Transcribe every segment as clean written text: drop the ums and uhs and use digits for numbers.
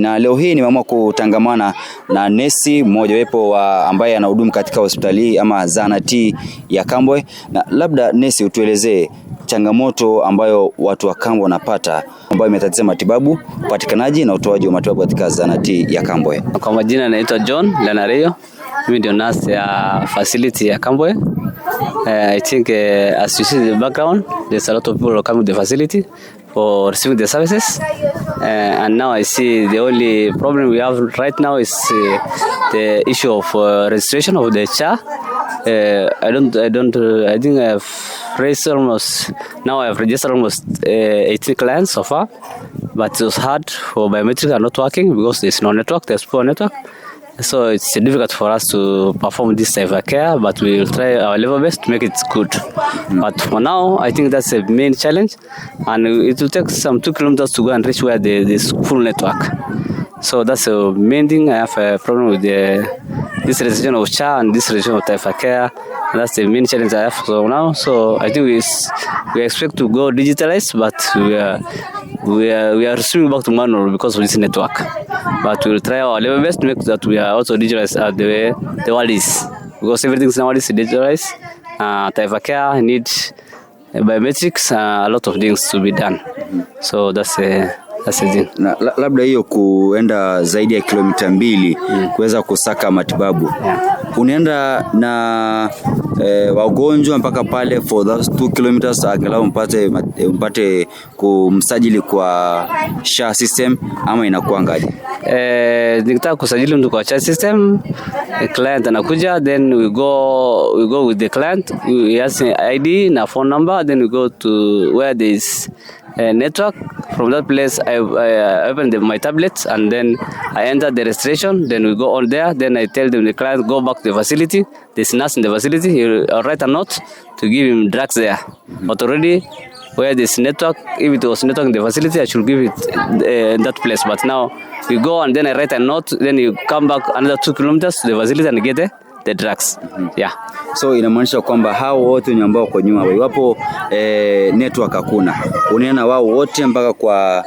Na leo hii nimeamua kutangamana na nesi mmojawapo wa ambaye anahudumu katika hospitali hii ama zahanati ya Kambwe, na labda nesi, utuelezee changamoto ambayo watu wa Kambwe wanapata ambayo imetatiza matibabu, upatikanaji na utoaji wa matibabu katika zahanati ya Kambwe. Kwa majina naitwa John Lenario. Mimi ndio nurse ya facility ya Kambwe. I think as you see the background, there's a lot of people coming to the facility for receiving the services. And now I see the only problem we have right now is the issue of registration of the SHA. I don't, I think I've raised almost, now I've registered almost 18 clients so far, but it was hard for biometrics are not working because there's no network, there's poor network. So it's difficult for us to perform this type of care, but we will try our level best to make it good. But for now, I think that's the main challenge, and it will take some 2 kilometers to go and reach where this full network. So that's the main thing. I have a problem with this registration of SHA and this registration of Taifa Care. And that's the main challenge I have so now. So I think we expect to go digitalized, but we are swinging back to manual because of this network. But we will try our level best to make that we are also digitalized the way the world is, because everything nowadays is digitalized. Taifa Care needs biometrics, a lot of things to be done. So that's the thing. Na labda hiyo kuenda zaidi ya kilomita 2 kuweza kusaka matibabu, unaenda na wagonjwa mpaka pale for those 2 kilometers angalau mpate kumsajili kwa SHA system ama inakuangaje? Nikitaka kusajili mtu kwa SHA system, client anakuja, then we go with the client. He has ID na phone number, then we go to where there is a network. From that place I open my tablet and then I enter the registration. Then we go on there. Then I tell them, the client, go back to the facility. There's nurse in the facility. He will write a note to give him drugs there. But already where there's network, if it was network in the facility, I should give it in that place. But now we go and then I write a note, then you come back another 2 kilometers to the facility and get the drugs. Yeah. So inamaanisha kwamba hao wote wenye ambao wako nyuma, iwapo network hakuna, unaenda wao wote mpaka kwa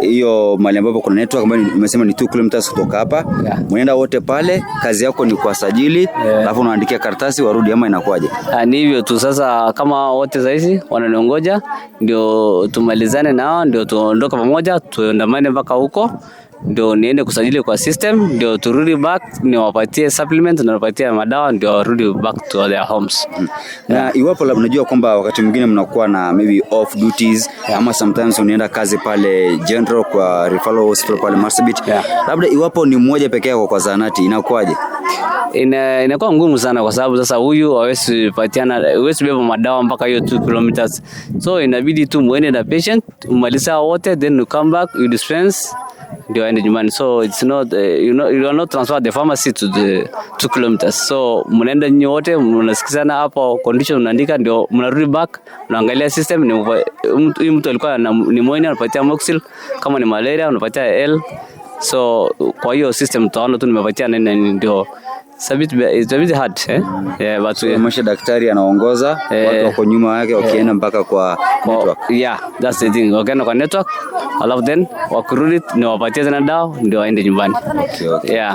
hiyo mahali ambapo kuna network ambayo umesema ni 2 kilometers kutoka hapa. Mnaenda wote pale, kazi yako ni kuwasajili, alafu unaandikia karatasi warudi, ama inakuwaje? Ah, ni hivyo tu sasa, kama wote saizi wananiongoja ndio tumalizane nao, ndio tuondoke pamoja, tuandamane mpaka huko, ndio niende kusajili kwa system, ndio turudi back niwapatie supplement na niwapatie madawa, ndio warudi back to their homes. Na iwapo labda unajua kwamba wakati mwingine mnakuwa na maybe off duties ama sometimes unaenda kazi pale general kwa referral hospital pale Marsabit, labda iwapo ni mmoja peke yako kwa zahanati inakuwaje? Inakuwa ngumu sana kwa sababu sasa huyu hawezi patiana, hawezi beba madawa mpaka hiyo 2 kilometers, so inabidi tu muende na patient umaliza wote, then you come back, you dispense, ndio aende nyumbani. So it's not you are not transfer the pharmacy to the 2 kilometers. So mnaenda nyinyi wote, mnasikizana hapo, condition unaandika, ndio mnarudi back, unaangalia system ni huyu mtu alikuwa na pneumonia, unapatia Amoxil, kama ni malaria unapatia L. So kwa hiyo system tutaona tu nimepatia nini nini, ndio it's a bit hard, eh? Yeah, but So, inamaanisha daktari anaongoza, watu wako nyuma yake wakienda mpaka kwa network. Yeah, that's the thing. Wakienda kwa network, alafu then wakirudi ni wapatie tena dawa ndio waende nyumbani. Okay. Yeah.